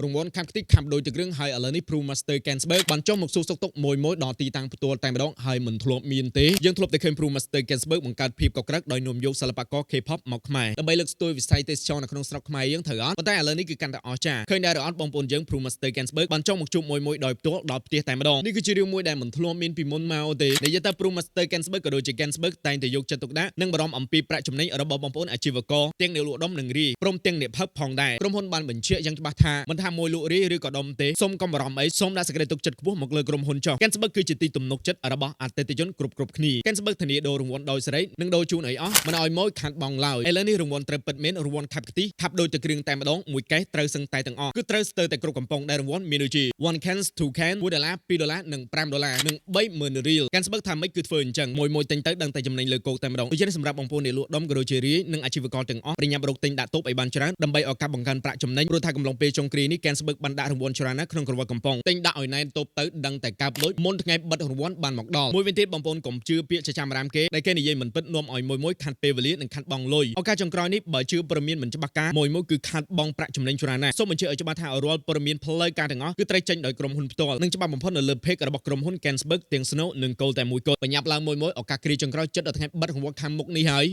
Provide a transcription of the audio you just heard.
រង្វាន់ខាប់ខ្ទេចខាប់ដូចទឹកគ្រឿងហើយឥឡូវនេះ Pro Master Ganzberg បានចុះមកសួរសុខទុក្ខមួយមួយដល់ទីតាំងផ្ទាល់តែម្ដងហើយមិនធ្លាប់មានទេយើងធ្លាប់តែឃើញ Pro Master Ganzberg បង្កើតភាពកក្រើកដោយនាំយកសិល្បករ K-pop មកខ្មែរដើម្បីលើកស្ទួយវិស័យទេសចរណ៍នៅក្នុងស្រុកខ្មែរយើងត្រូវអត់ប៉ុន្តែឥឡូវនេះគឺកាន់តែអស្ចារ្យឃើញដែរឬអត់បងប្អូនយើង Pro Master Ganzberg បានចុះមកជួបមួយមួយដោយផ្ទាល់ដល់ផ្ទះតែម្ដងនេះគឺជារឿងមួយដែលមិនធ្លាប់មានពីមុនមកទេនិយាយទៅ Pro Master Ganzberg ក៏ដូចជា Ganzberg តែងតែយកចិត្តទុកដាក់និងបារម្ភអំពីប្រាក់ចំណេញរបស់បងប្អូនអាជីវករទាំងអ្នកលក់ដុំនិងរាយព្រមទាំងអ្នកផឹកផងដែរក្រុមហ៊ុនបានបញ្ជាក់យ៉ាងច្បាស់ថាមិនថាមួយលក់រាយឬក៏ដុំទេសូមកុំបារម្ភអីសូមដាក់សេចក្តីទុកចិត្តខ្ពស់មកលើក្រុមហ៊ុនចុះ Ganzberg គឺជាទីទំនុកចិត្តរបស់អតិថិជនគ្រប់គ្រប់គ្នា Ganzberg ធានាដូររង្វាន់ដោយសេរីនិងដូរជូនអីអស់មិនឲ្យម៉ួយខាត់បងឡើយឥឡូវនេះរង្វាន់ត្រូវពិតមែនរង្វាន់ខាប់ខ្ទិះខាប់ដូចទៅគ្រឿងតែម្ដងមួយកេះត្រូវសឹងតែទាំងអស់គឺត្រូវស្ទើរតែគ្រប់កំប៉ុងដែលរង្វាន់មានដូចជា1 cans 2 can 1ដុល្លារ2ដុល្លារនិង5ដុល្លារនិង30000រៀល Ganzberg ថាម៉េចគឺធ្វើអញ្ចឹងមួយមួយទិញទៅដឹងតែចំណេញលើគោកតែម្ដងដូច្នេះសម្រាប់បងប្អូនអ្នកលក់ដុំក៏ដូចជារាយនិងអាជីវករទាំងអស់ប្រញាប់រកទិញដាក់តូបឲ្យបានច្រើនដើម្បីឱកាសបង្កើនប្រាក់ចំណេញព្រោះថាកំឡុងពេលចុងគ្រានេះ Ganzberg បានដាក់រង្វាន់ច្រើនណាស់ក្នុងក្រវ៉ាត់កំប៉ុងទិញដាក់ឲ្យណែនតូបទៅដឹងតែកើបលុយមុនថ្ងៃបិទរង្វាន់បានមកដល់មួយវិញទៀតបងប្អូនកុំជឿពាក្យចចាមរាមគេដែលគេនិយាយមិនពិតនាំឲ្យមួយមួយខាត់ពេលវេលានិងខាត់បងលុយឱកាសចុងក្រោយនេះបើជឿព័ត៌មានមិនច្បាស់ការមួយមួយគឺខាត់បងប្រាក់ចំណេញច្រើនណាស់សូមបញ្ជាក់ឲ្យច្បាស់ថារាល់ព័ត៌មានផ្លូវការទាំងអស់គឺត្រូវចេញដោយក្រុមហ៊ុនផ្ទាល់និងច្បាស់បំផុតនៅលើ page របស់ក្រុមហ៊ុន Ganzberg ទាំង Snow និង Gold តែមួយគត់បញ្ញាប់ឡើងមួយមួយឱកាសគ្រាចុងក្រោយចិត្តដល់ថ្ងៃបិទរង្វាន់ខាងមុខនេះហើយ។